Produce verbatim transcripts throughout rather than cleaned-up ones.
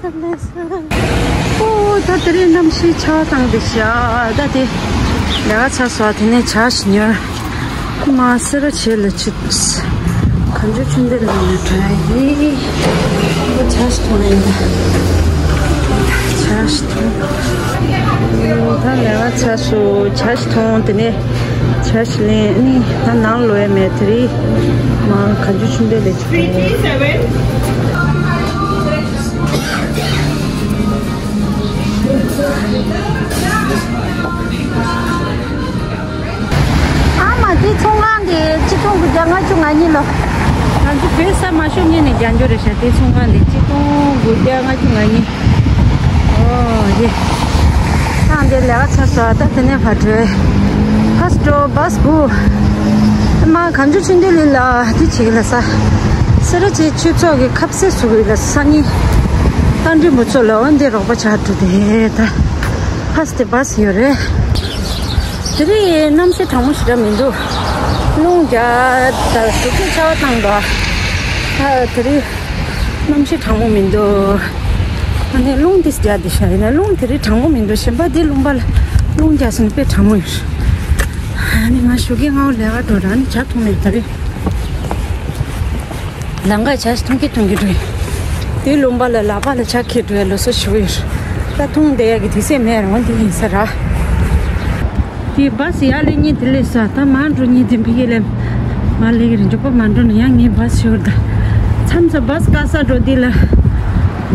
ཨོ་ད་དེ་རིང་གནམ་གཤིས་ཆར་པ་བཏང་བསྡད་ཤག་ད་དེ་ལས་ཀ་ཚར་སོང་། དེ་ནས་ཇ་ཞིག་ཉོས། མ་སེ་ར་བྱེས་ལ་ཆུ་གང་བྱུང་ཆུ་འདི་ལ་ཡོད་དྲ་ཡི། ཨོ་ཇ་ཞིག་འཐུང་ཡིན་ད། ཇ་ཞིག་འཐུང་། ད་ལས་ཀ་ཚར་སོང་། ཇ་ཞིག་འཐུང་། དེ་ནས་ཇ་ཞིག་ལེན། ཨ་ནི་ད་ནང་ལོག་ཡ་མེད། དེ་རིང་མ་གང་བྱུང་ཆུ་འདི་ལ་ཆུ། ཨ་མ་དེ་ཚོང་ཁང་དེ་ཆིག་སྟོང་དགུ་བརྒྱ་ལྔ་བཅུ་ང་གཉིས་ལོ། ང་ཚོ་བོད་ས་མ་ཤོར་སྔོན་ནས་རྒྱག་འཇོག་རེད་ཤག་དེ་ཚོང་ཁང་དེ་ཆིག་སྟོང་དགུ་བརྒྱ་ལྔ་བཅུ་ང་གཉིས། ཨོ་ཡེ། ད་འདི་ལས་ཀ་ཚར་སོང་། ད་དེ་ནས་ཕར་འགྲོ། ཕར་འགྲོ། བཱས་སྒུག་མ་གང་བྱུང་ཆུ་འདི་ལ་ལ་དེ་བྱེད་ལ་ས། སེ་ར་བྱེས་ཆོས་ཚོགས་ཀྱི་ཁ་ཟས་བཟོ་གི་ལ་ས་ནི། ཏང་ཀྲིན་པོ་ཚོ་ལ་འོན་ཏེ་རོགས་པ་ཆགས་འགྲོ་དེ་ད། ཕར་དེ་བཱས་ཡོད་རེད། དེ་རིང་གནམ་གཤིས་གྲང་མོ་ཞེ་དྲག་མི་འདུག་རླུང་རྒྱག་ད་ཟུག་གི་ཆར་པ་བཏང་འདུག་ཨ་དེ་རིང་གནམ་གཤིས་གྲང་མོ་མི་འདུག་ཨ་ནི་རླུང་དེ་རྒྱག་དེ་ཤ་ཡིན་ན་རླུང་དེ་རིང་གྲང་མོ་མི་འདུག་གཞན་པ་དེ་ལུང་པ་ལ་རླུང་རྒྱག་སོང་ན་དཔེ་གྲང་མོ་ཡོད། ཨ་ནི་ང་ཞོགས་ཀས་སྔ་པོ་ལས་ཀ་འགྲོ་ར་ནི་ཇ་འཐུང་མེད་ད་རེད། ལམ་ཁ་ཇ་ཞིག་འཐུང་གི་འཐུང་གི་འགྲོ་ཡིན། དེ་ལུང་པ་ལ་ལག་པ་ལ་ཇ་འཁྱེར་འགྲོ་ཡ་ལོ་སོ་ཞུ་གི་ཡོད། ད་འཐུང་བསྡད་ཡ་གི་དུས་ཚོད་མེད་རང་དེ་ཡིན་ས་ར། དེ་བཱས་ཡར་ལེན་ཉིན་དེ་ལས་ས་ད་མར་འགྲོ་ཉིན་དེ་ཕ་གི་ལས་མར་ལེན་གི་རེད། མགྱོགས་པོ་མར་འགྲོ་ན་ཡང་ངས་བཱས་ཞུ་གི་རེད་ད། མཚམས་སུ་བཱས་བཀག་ས་འགྲོ་དུས་ལ་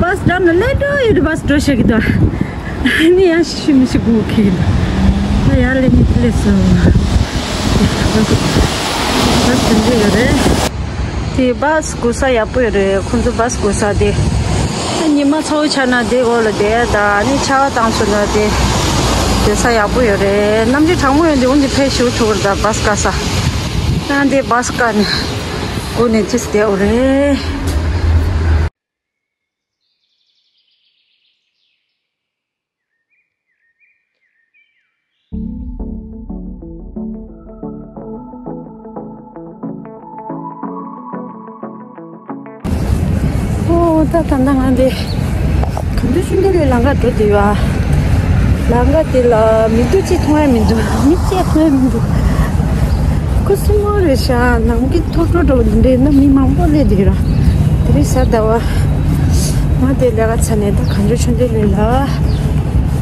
བཱས་འགྲམ་ལ་སླེབས་འགྲོ་ཡོད་རེད། བཱས་འགྲོ་ཤེས་གི་འདུག་ཨ་ནི་ཡང་ཤི་ཤི་མི་ཤི་སྒུག་གི་ཡིན། ད་ཡར་ལེན་ནི་ལས་སོ། ད་དེ་འདྲ་ཡོད་རེད། དེ་བཱས་སྒུག་ས་ཡག་པོ་ཡོད་རེད། ཁོང་ཚོ་བཱས་སྒུག་ས་དེ། ད་ཉི་མ་ཚ་བོ་ཆགས་ན་དེ་འོག་ལ་བསྡད་ད། ཨ་ནི་ཆར་པ་བཏང་སོང་ན་དེ་བསྡད་ས་ཡག་པོ་ཡོད་རེད། གནམ་གཤིས་གྲང་མོ་ཡོད་དུས་འོན་ཏེ་ཕེབས་ཞུ་ཆོག་གི་རེད་ད། བཱས་བཀག་ས། ད་དེ་བཱས་བཀག་ནས་སྒུག་ནས་ཅིས་བསྡད་འོ་རེད། ཨོ་ད་ད་ད་ང་འདི་ག་འདི་ཆུ་འདི་ལས་ལམ་ཁ་འགྲོ་དུས་བ། ལམ་ཁ་དེ་ལ་མི་འདུག་ཅིག་མཐོང་ཡ་མི་འདུག་མི་ཅིག་མཐོང་ཡ་མི་འདུག་ཁུ་སིམ་པོ་རེད་ཤག་ནམ་མཁའ་མཐོ་དྲགས་འདྲ་བོ་འདི་འདྲ་ཡིན་ན་མི་མང་པོ་སླེབས་བསྡད་ར། དེ་རིང་གཟའ་ཟླ་བ། ང་དེ་ལས་ཀ་ཚར་ནས་ད་གངས་ལྗོངས་ཆུ་འདི་ལས་ལ།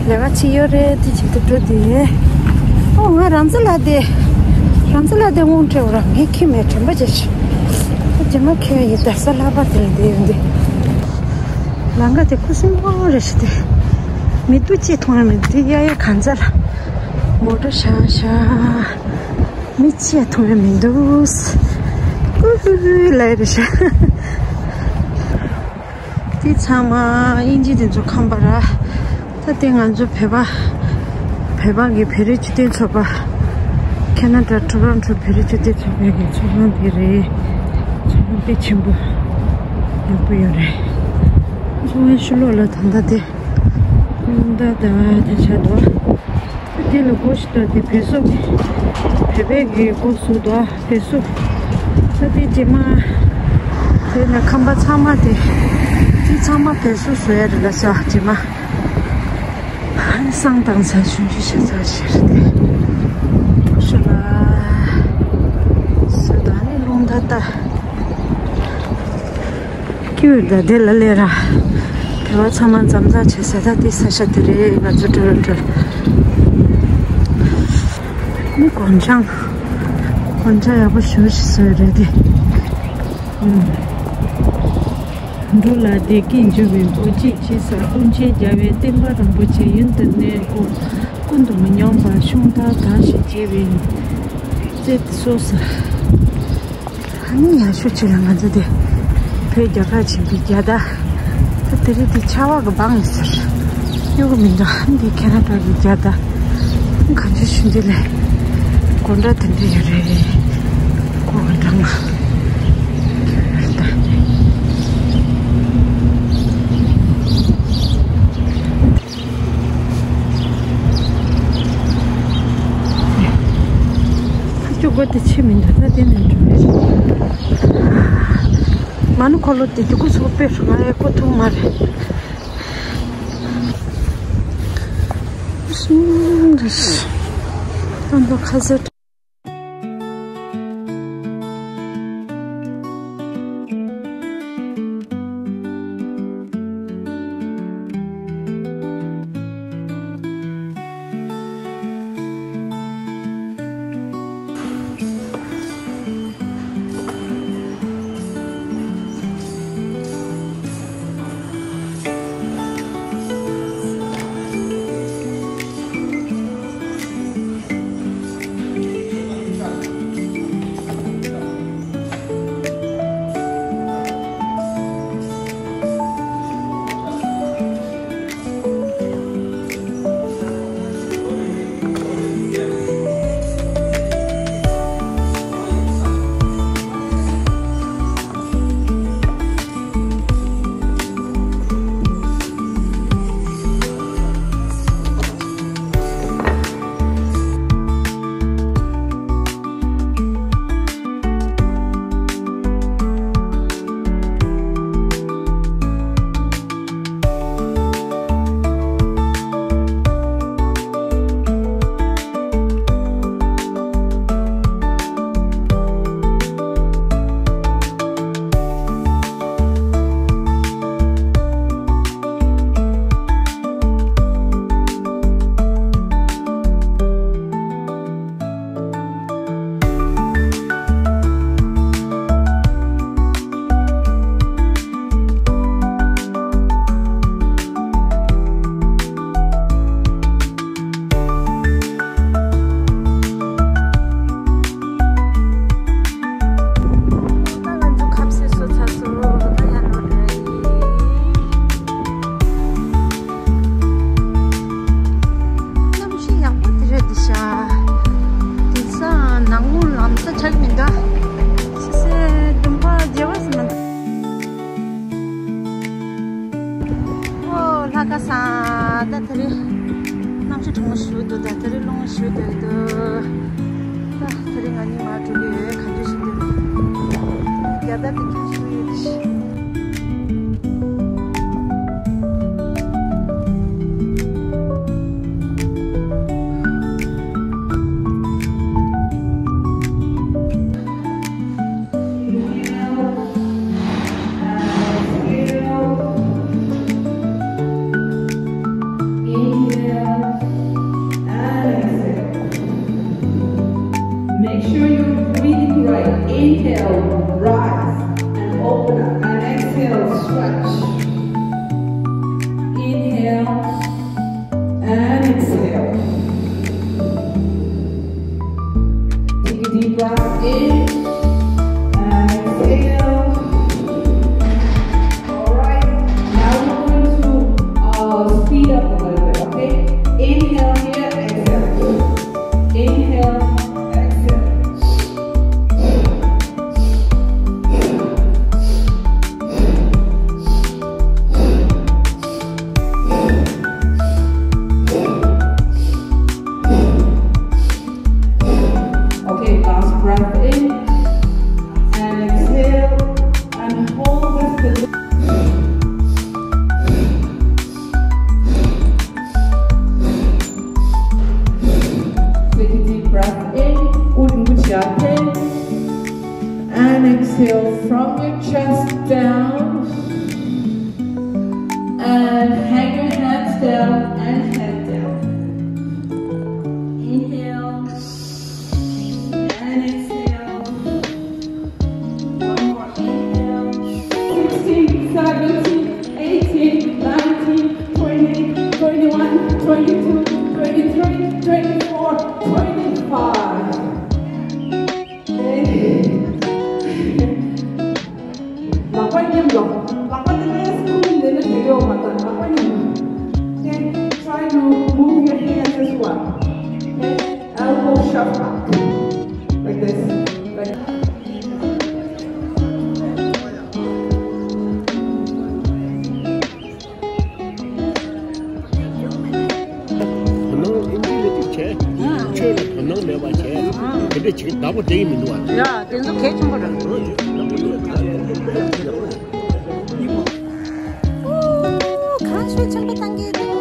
ལས་ཀ་ཅིག་ཡོད་རེད་དེ་བྱེད་དུ་འགྲོ་དེ། ཨོ་ང་རང་ཚོ་ལ་དེ། རང་ཚོ་ལ་དེ་དབང་ཁྲིད་འོ་ར་ངས་ཁྱེད་མེད་དྲན་པ་བྱེད་ཤག་ཨོ་རྗེས་མ་ཁྱེད་ཡིན་ད་ས་ལྷག་པ་དེ་ལ་དེ་ཡོད་འདི། ལམ་ཁ་དེ་ཁུ་སིམ་པོ་རེད་ཤག་དེ། མི་འདུག་ཅིག་མཐོང་ཡ་མི་འདུག་ཡ་ཡ་གང་ཚ་ལ། མོ་ཊ་ཤག་ཤག་མི་ཅིག་མཐོང་ཡ་མི་འདུག་ཀུ་ཀུ་ཀུ་ལབ་ཡ་རེད་ཤག་དེ་ཚང་མ་དབྱིན་ཇི་དེ་ཚོ་ཁམས་པ་ར། ད་དེ་ང་ཚོ་བོད་པ། བོད་པ་གི་བོད་རིགས་སྤྱི་མཐུན་ཚོགས་པ། ཁེ་ན་ཌ་ཊོ་རོན་ཊོ་བོད་རིགས་སྤྱི་མཐུན་ཚོགས་པའི་གི་ཚོགས་ཁང་དེ་རེད། ཚོགས་ཁང་དཔེ་ཆེན་པོ་ཡག་པོ་ཡོད་རེད། ཚོགས་ཁང་ཕྱི་ལོགས་ལ་ད་ལྟ་དེ། ད་ད་དེ་ཆགས་འདུག་དེ་ལ་སྒོ་ཞིག་དང་དེ་བོད་སོག་བོད་པའི་གི་སྒོ་ཟུར་དང་བོད་སོག་ས་དེ་རྗེས་མ། དེ་ནས་ཁམས་པ་ཚང་མ་དེ། དེ་ཚང་མ་བོད་སོག་བཟོ་ཡ་རེད་ལ་ས་རྗེས་མ། བསང་བཏང་ས་ཆུང་ཆུང་བྱེད་ས་ཞིག་རེད་དེ། ཤོ་ལ། ས་དང་ནི་རླུང་ད་ལྟ། ཀྱུ་ད་དེ་ལ་ལས་ར། བོད་པ་ཚང་མ་འཛོམས་ས་བྱེད་ས་ད་དེ་ས་ཆ་དེ་རེད། ང་ཚོ་ཊོ་རོན་ཊོ་ནི་དགོན་ཆང་། དགོན་ཆང་ཡག་པོ་ཞེ་པོ་ཞིག་བཟོས་རེད་དེ། ཨུམ། འགྲོ་ལ་བདེ་སྐྱིད་འབྱུང་བའི་སྒོ་འབྱེད་བྱེད་ས། ཀུན་མཁྱེན་རྒྱལ་བའི་བསྟན་པ་རིན་པོ་ཆེ་ཡུན་དུ་གནས་སྒོ། ཀུན་ཏུ་མི་ཉམས་པ་ཤོང་ཐབས་གང་ཞིག་བྱེད་པའི་རྩེ་སོ་ས། ཨ་ནི་ཡག་ཤོས་ཆེ་ལ་ང་ཚོ་དེ་བོད་རྒྱ་གར་ཆེན་པོའི་རྒྱ་ད། ད་དེ་རིང་དེ་ཆར་པ་གི་སྦངས་ཡོད་ཟེར། གཡོ་གི་མི་འདུག་ཨ་ནི་དེ་ཁེ་ན་ཌ་གི་རྒྱ་ད། གངས་ལྗོངས་ཆུ་འདི་ལས་སྒོ་འདྲ་དེ་འདྲ་ཡོད་རེད། སྒོ་ག་འདྲ་ང་། ཕར་ཕྱོགས་སྒོ་དེ་ཕྱེ་མི་འདུག་ད་དེ་ནས་འགྲོ་རེད། མ་ཎི་འཁོར་ལོ་དེ་དུས་སྐུ་གཟུགས་དཔེ་ཧྲུལ་མ་རེད། སྐུ་ཐུག་མ་རེད། ཤིང་རེད། ད་ལྟ་ཁ་ཟས། ད་ང་ཚོ་ཁ་ཟས་ཟོས་ཚར་སོང་། ད་ཡར་ལོག་འགྲོ་ཡ་ཡིན། གནམ་གཤིས་ཡག་པོ་དེ་རེད་འདུག་ཤག་དེང་སང་ནང་ཁུལ་ལམ་ས་ཆགས་མི་འདུག་ཕྱི་གསལ་འདུན་པ་རྒྱལ་བ་ཟེར་མི་འདུག་ཨོ་ལྷ་ཁ་སང་ད་དེ་རིང་གནམ་གཤིས་གྲང་མོ་ཞིག་འདུག་ད་དེ་རིང་རླུང་ཞིག་རྒྱག་གི་འདུག་ད་དེ་རིང་ང་གཉིས་མར་འགྲོ་གི་ཡོད། ག་འདྲ་ཞིག་འདུག་རྒྱ་ད་དེ་ཁྱོད་ཞུ་ཡོད་དེ། Inhale and exhale. Make sure you're breathing right. Inhale, rise and open up. And exhale, stretch. Inhale and exhale. Take a deep breath in and exhale. All right, now we're going to uh, speed up a little bit, okay? Inhale here, exhale. Inhale, exhale. Okay, last breath in and exhale and hold this position. Take a deep breath in, ut ngut ya te, and exhale from your chest down. And hang your hands down and head down. Inhale and exhale. One more inhale. Sixteen, seventeen, eighteen, nineteen, twenty, twenty-one, twenty-two, twenty-three, twenty-four, twenty-five. ལག་པ་མཉམ་དུ། ལག་པ་དེ་ལས་ཁུངས་འདི་ནས་དེ་ཡོད་མ་ཐག་ལག་པ་མཉམ་དུ། Okay, try to move your hands as well. Okay, elbow shuffle back. Like this. Like དོ་སྣང་ཨིན་ཇི་ལ་ཅིག་བྱས། ཨ། ཆོས་ལ་དོ་སྣང་མེད་པ་བྱས། ཨ། དེ་འདྲ་བྱེད་ཀྱི་བདག་པོ་དེ་ཡིན་མི་འདུག་བ། ཡ། དེ་ཚོ་གལ་ཆེན་པོ་རེད། ཨོ། གང་ཤོད་ཆེན་པོ་བཏང་གི་འདུག་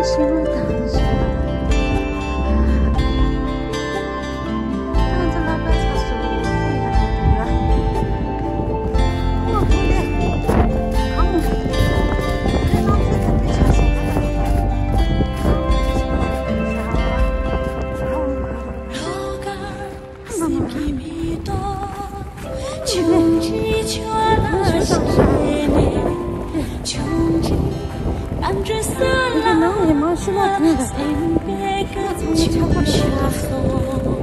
ཤིང་ལོ་དང་ཤ། ང་ཚོ་ལ་པ་ཚ་སོ། ཨོ་ཧོ་ལེ། ཨང་། ཁྱེད་རང་ཚོ་ད་དེ་ཆ་སོང་ད།